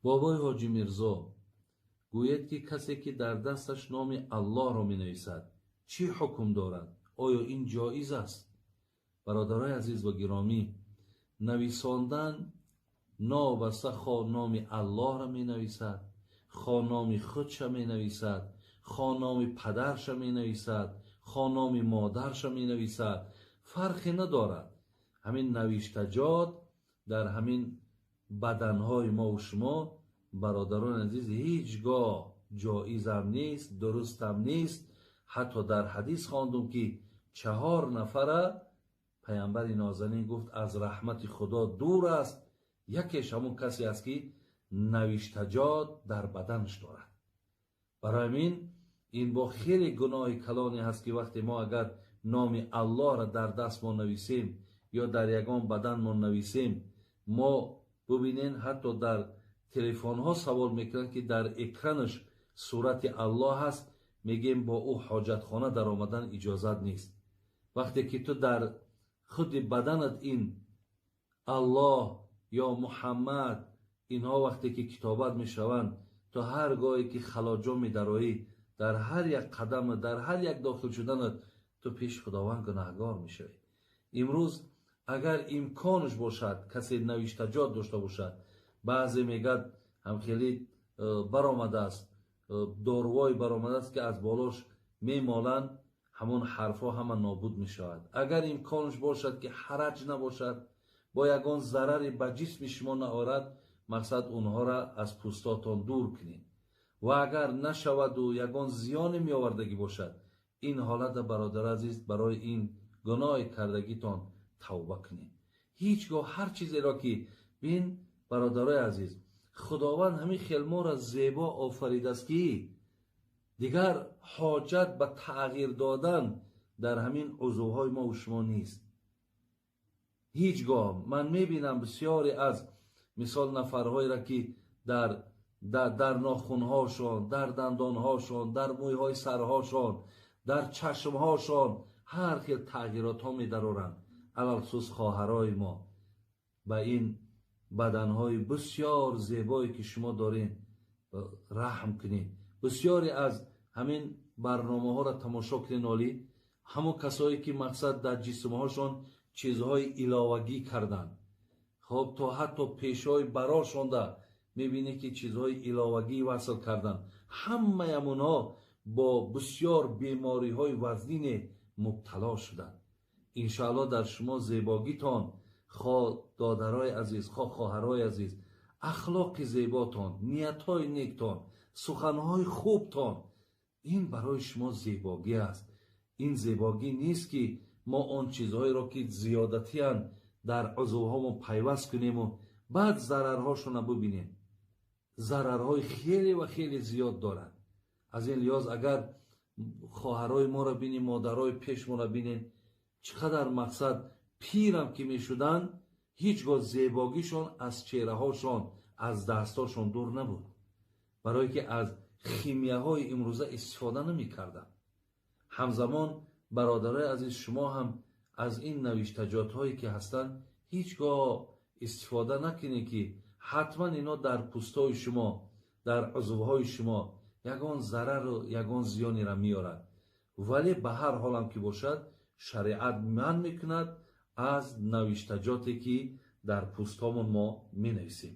Бобои Ҳоҷӣ Мирзо, гӯяд ки касе ки дар дасташ номи Аллоҳро менависад, чӣ ҳукм дорад? Оё ин ҷоиз аст? Бародарои азиз ва гиромӣ, нависондан новобаста хо номи Аллоҳро менависад, хо номи худша менависад, хо номи падарша менависад, хо номи модарша менависад, фарқе надорад. Ҳамин навиштаҷот дар ҳамин баданҳои мову шумо, бародарони азиз, ҳеҷ гоҳ ҷоизам нест, дурустам нест. Ҳатто дар ҳадис хондум, ки 4 нафара паямбари нозанин гуфт, аз раҳмати Худо дур аст. Якеш ҳамун касе аст, ки навиштаҷот дар баданаш дорад. Барои ҳамин ин бо хеле гуноҳи калоне ҳаст, ки вақте мо агар номи Аллоҳро дар дастмон нависем ё дар ягон баданмон нависем, мо бубинем, ҳатто дар телефонҳо савол мекунанд, ки дар экранаш сурати Аллоҳ ҳаст, мегӯем бо ӯ ҳоҷатхона даромадан иҷозат нест. Вақте ки ту дар худи баданат ин Аллоҳ ё Муҳаммад, инҳо вақте ки китобат мешаванд, то ҳар гоҳе ки халоҷо медароӣ, дар ҳар як қадам, дар ҳар як дохил шуданат ту пеши Худованд гунаҳгор мешавӣ. Имрӯз агар имконаш бошад, касе навиштаҷот дошта бошад, баъзе мегӯяд ҳам хеле баромадааст, дорувое баромадааст, ки аз болош мемоланд, ҳамон ҳарфҳо ҳама нобуд мешавад. Агар имконаш бошад, ки ҳараҷ набошад, бо ягон зараре ба ҷисми шумо наорад, мақсад онҳоро аз пӯстотон дур кунед. Ва агар нашаваду ягон зиёне меовардагӣ бошад, ин ҳолата, бародар азиз, барои ин гуноҳи кардагитон тавба кунед. Ҳеҷ гоҳ ҳар чизеро ки бин, бародарои азиз, Худованд ҳамин хел моро зебо офаридааст, ки дигар ҳоҷат ба тағйир додан дар ҳамин узвҳои мо ва шумо нест. Ҳеҷ гоҳ ман мебинам бисёре аз мисол нафарҳоеро, ки дар нохунҳошон, дар дандонҳошон, дар мӯйҳои сарҳошон, дар чашмҳошон ҳар хел тағйиротҳо медароранд. Алалхусус хоҳарои мо ба ин баданҳои бисёр зебое ки шумо доред раҳм кунед. Бисёре аз ҳамин барномаҳоро тамошо кунед, олӣ ҳамон касое ки мақсад дар ҷисмҳошон чизҳои иловагӣ карданд, хоб то ҳатто пешҳои барошонда мебинед, ки чизҳои иловагӣ васл карданд, ҳамаям онҳо бо бисёр бемориҳои вазнине мубтало шуданд. Иншоаллоҳ дар шумо зебогитон, хо додарои азиз, хо хоҳарои азиз, ахлоқи зеботон, ниятҳои нектон, суханҳои хубтон, ин барои шумо зебогӣ аст. Ин зебогӣ нест, ки мо он чизҳоеро, ки зиёдатиянд, дар узвҳомон пайваст кунему баъд зарарҳошонро бубинем. Зарарҳои хеле ва хеле зиёд дорад. Аз ин лиҳоз агар хоҳарои моро бинем, модарои пешмонро бинем, чӣ қадар мақсад пирам ки мешуданд, ҳеҷ гоҳ зебогишон аз чеҳраҳошон, аз дастҳошон дур набуд, барое ки аз химияҳои имрӯза истифода намекарданд. Ҳамзамон, бародарои азиз, шумо ҳам аз ин навиштаҷотҳое ки ҳастанд ҳеҷ гоҳ истифода накунед, ки ҳатман ино дар пӯстҳои шумо, дар узвҳои шумо ягон зарару ягон зиёнеро меорад. Вале ба ҳар ҳолам ки бошад, шариат манъ мекунад аз навиштаҷоте, ки дар пӯстҳомон мо менависем.